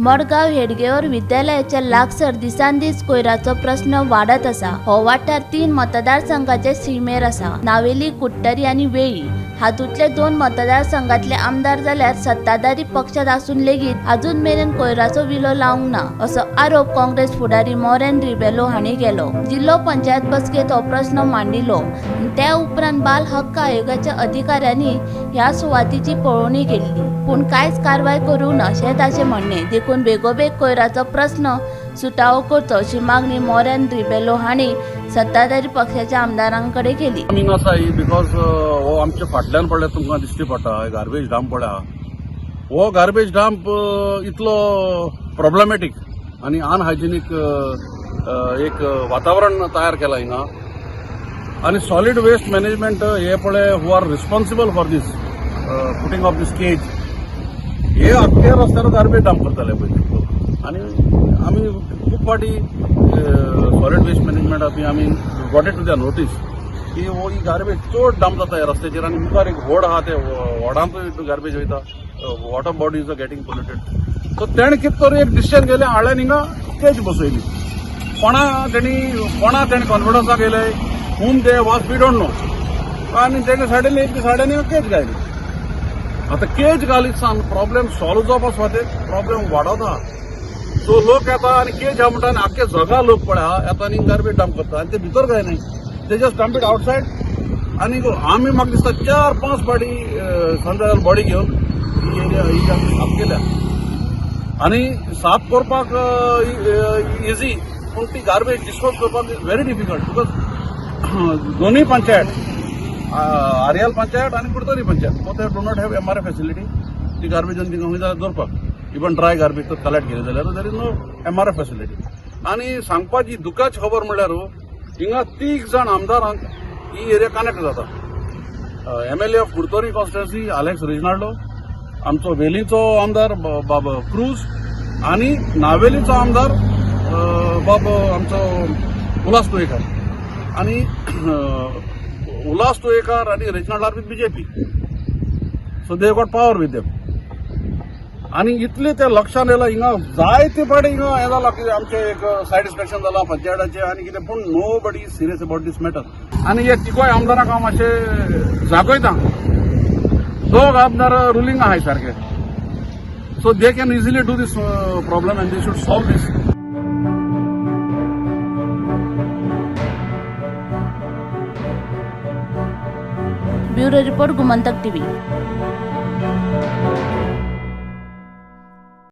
मडगांव हेडगेवार विद्यालयाच्या लागसर दिसान दीस कोयराचो प्रस्न वाडत आसा. हो वाठार 3 मतदारसंघाचे सीमेर आसा. नावेली, कुडटरी आनी वेळ्ळी हातूंतले 2 मतदारसंघातले आमदार जाल्यार सत्ताधारी पक्षात आसून लेगीत अजून मेरेन कोयराचो विलो लावंक ना असो आरोप काँग्रेस फुडारी मॉरिन रिबेलो हांणी केलो. जिल्लो पंचायत बसकेत हो प्रस्न मांडिल्लो. त्या उपरांत बाल हक्क आयोगाच्या अधिकाऱ्यांनी ह्या सुवातीची पळोवणी केल्ली, पूण कांयच कारवाय करूंक ना अशें ताचें म्हणणें. देखून बेगोबेग कोयराचो प्रस्न सुटावो करचो अशी मागणी मॉरिन रिबेलो हांणी सत्ताधारी पक्षाच्या आमदारांकडे केली. आसा ही because हो आमच्या फाटल्यान पडल्यार तुमकां दिश्टी पडटा गार्बेज डंप पडल्या. हो गार्बेज डंप इतलो प्रॉब्लेमॅटीक आनी अनहायजिनीक एक वातावरण तयार केलां हिंगा. आनी सॉलीड वेस्ट मॅनेजमेंट हे पळय who are responsible for this putting of this cage, हे अख्खे रस्त्यार गार्बेज डंप करताले पयलीं. आनी आमी खूब फावटी सॉलीड वेस्ट मॅनेजमेंट आमी got it to the notice की हो ही गार्बेज चड डंप जाता ह्या रस्त्याचेर. आनी मुखार एक व्हड आहा, ते व्हडांतूय गार्बेज वयता, water bodies are getting polluted. So तेणें कितें तरी एक डिसिजन घेयलें, हाडलें हिंगा केज बसयली. कोणा तेणें कॉन्फिडन्साक येयले, whom they was we don't know. आनी तेणे सायडीन एक सायडीन केज घायली. आतां केज घालीत सान प्रॉब्लेम सॉल्व जावपा सुवातेर प्रॉब्लेम वाडोता. सो लोक येता आनी केज आहा म्हणटा आनी आख्खे जगा लोक पळय आहा येता आनी गार्बेज डंप करता आनी ते भितर घायनाय, ते जस्ट डंप it outside. आनी आमी म्हाका दिसता 4-5 फावटी संध्या बॉडी घेवन ही एरिया ही आमी साफ केल्या. आनी साफ करपाक इजी, पूण ती गार्बेज डिस्पोज करपाक is very difficult because दोनूय पंचायत, आरएल पंचायत आनी Curtorim panchayat, both do not have MRF facility. ती गार्बेज थिंगा खंय जाल्यार दवरपाक, इवन ड्राय गार्बेज तर कलेक्ट केली जाल्यार there is no MRF facility. आनी सांगपाची दुखाची खबर म्हणल्यार हिंगा 3 जाण आमदारांक ही एरिया कनेक्ट जाता. MLA of Curtorim constituency Alex Reginaldo, आमचो वेलीचो आमदार बाब क्रूज आनी नावेलीचो आमदार बाब आमचो उल्हास तुयेकर. आनी उल्हास तुयेकर आनी Reginald are with BJP, so they got power with them. आनी इतले ते लक्षान येयला, हिंगा जायते फावटी हिंगा हें जालां कितें आमचें एक सायड इन्स्पेक्शन जालां पंचायताचें आनी कितें, पूण nobody is serious about this matter. आनी हे तिगोय आमदारांक हांव मातशें जागयता. दोग आमदार रुलींग आहाय सारके, so they can easily do this problem and they should solve this. Bureau report, Gomantak TV.